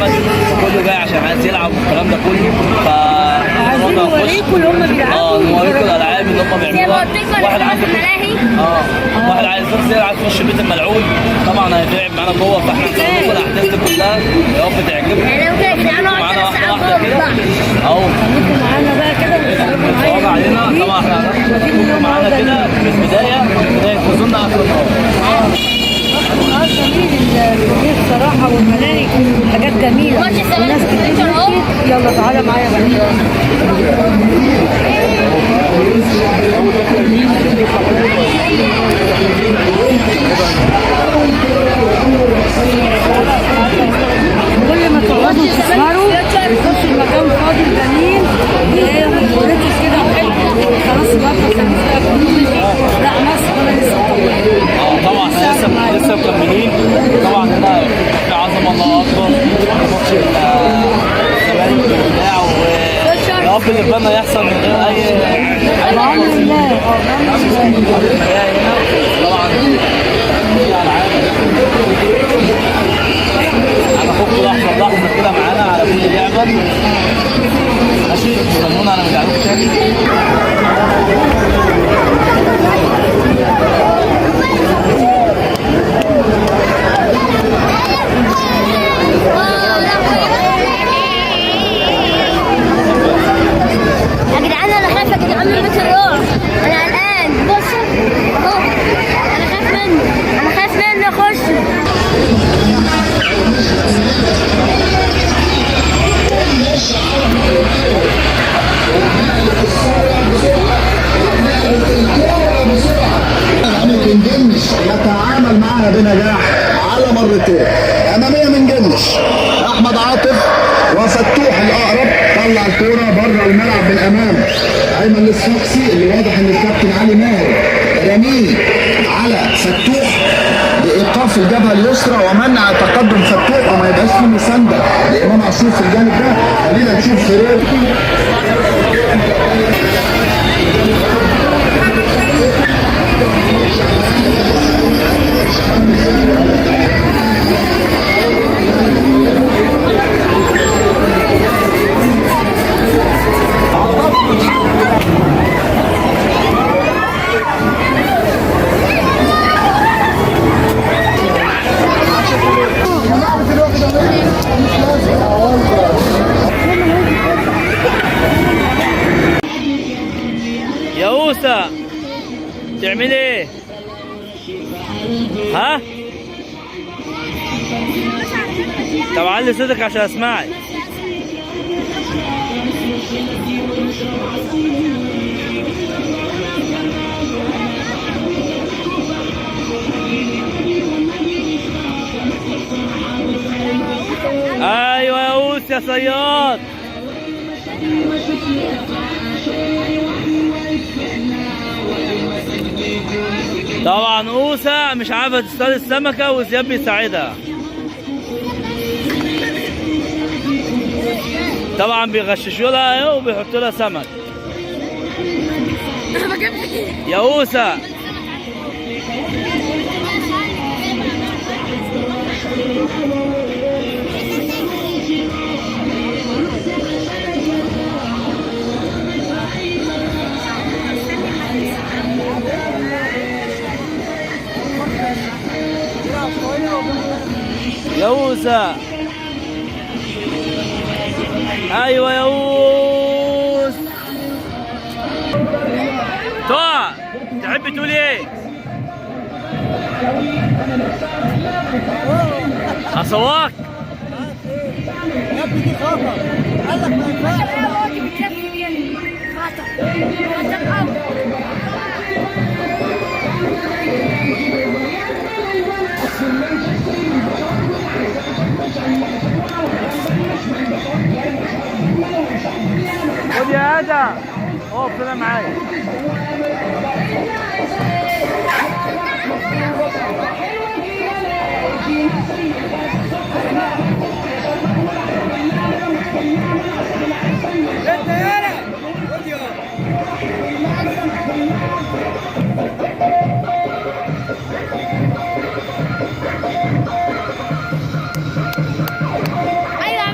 السمك، كله جاي عشان عايز يلعب والكلام ده كله. ف عايزين نوريكم اللي هم بيلعبوا. نوريكم الالعاب اللي هم زي ما بيعملوها. قلت لكم واحد انا عنده في الملاهي. واحد عايز بس يلعب يخش بيت الملعون، طبعا هيتلعب معانا جوه، فاحنا هنصور لكم الاحداث دي كلها، يا رب تعجبكم. يعني ممكن يا جدعان نقعد معانا 3 واحدة ساعات واحدة جوه كده ونطلع. اهو. خليكم معانا بقى كده واتفرجوا اتفرجوا معايا. علينا. طبعا احنا هناخدكم معانا كده من البداية، من بداية وصولنا اخر النهار. جميل الكورنيش صراحة، والملاهي حاجات جميلة ماتش الزمالك وناس كتير والفيوتشر اهو. مشيت. يلا تعالى معايا بقى. كل ما تقعدوا تسهروا بتخشوا المكان فاضي جميل، ايه مش كده حلو. خلاص بقى الخميس بقى كله مشي. لا مصر انا لسه مطولة. طبعا احنا لسه مكملين. طبعا هنا في عظمه، الله اكبر، ماتش الزمالك وبتاع، ويا رب اللي في بالنا يحصل من غير اي بعون الله، بعون الله. هنا طبعا في العاب، هناخدكم لحظة لحظة كده معانا على كل لعبه. ماشي، استنونا انا ارجع لكم تاني. يا جدعان انا خايف يا جدعان من بيت الرعب، انا قلقان. بصوا اهو، انا خايف منه، انا خايف منه اخش. عمل جنش يتعامل معها بنجاح على مرتين. امامية من جنش، احمد عاطف وفتوح الاقرب، طلع الكورة بره الملعب من امام ايمن الصفاقسي، اللي واضح ان الكابتن علي ماهر رمية على فتوح لايقاف الجبهة اليسرى ومنع تقدم فتوح، وما يبقاش فيه مساندة لامام عاشور في الجانب ده. خلينا نشوف فرير. يا اوسا تعمل ايه؟ ها؟ طب علي صوتك عشان اسمعك. ايوه يا اوس يا صياد. طبعا اوسا مش عارفه تصطاد السمكة وزياد بيساعدها. طبعا بيغششوا لها اهو وبيحطوا لها سمك. يا اوسا يا اوسا، ايوه يا اوس. طه تحب تقول ايه؟ اصواك يا ابني دي خطر، قال لك ما ينفعش. خطر خطر قوي. خد يا ادم، اقف كده معايا. انت يالا خد يا ايوه.